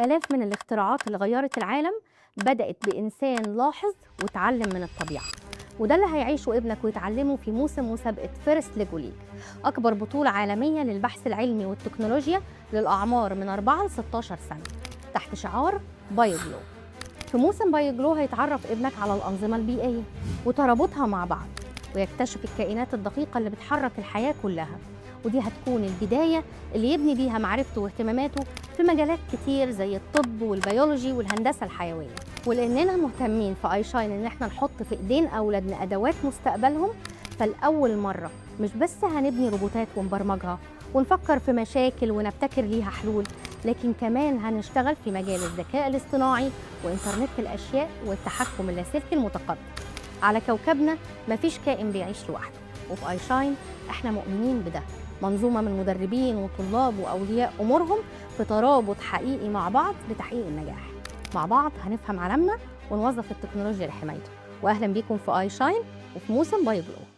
آلاف من الاختراعات اللي غيرت العالم بدأت بإنسان لاحظ وتعلم من الطبيعة، وده اللي هيعيشه ابنك ويتعلمه في موسم مسابقة FIRST LEGO League، أكبر بطولة عالمية للبحث العلمي والتكنولوجيا للأعمار من 4 ل 16 سنة تحت شعار BioGlow. في موسم BioGlow هيتعرف ابنك على الأنظمة البيئية وترابطها مع بعض، ويكتشف الكائنات الدقيقة اللي بتحرك الحياة كلها، ودي هتكون البداية اللي يبني بيها معرفته واهتماماته في مجالات كتير زي الطب والبيولوجي والهندسة الحيوية. ولأننا مهتمين في iShine إن احنا نحط في إيدين أولادنا أدوات مستقبلهم، فالأول مرة مش بس هنبني روبوتات ونبرمجها ونفكر في مشاكل ونبتكر ليها حلول، لكن كمان هنشتغل في مجال الذكاء الاصطناعي وإنترنت الأشياء والتحكم اللاسلكي المتقدم. على كوكبنا مفيش كائن بيعيش لوحده، وفي iShine احنا مؤمنين بده، منظومة من مدربين وطلاب وأولياء أمورهم في ترابط حقيقي مع بعض لتحقيق النجاح. مع بعض هنفهم عالمنا ونوظف التكنولوجيا لحمايته. وأهلا بيكم في iShine وفي موسم BioGlow.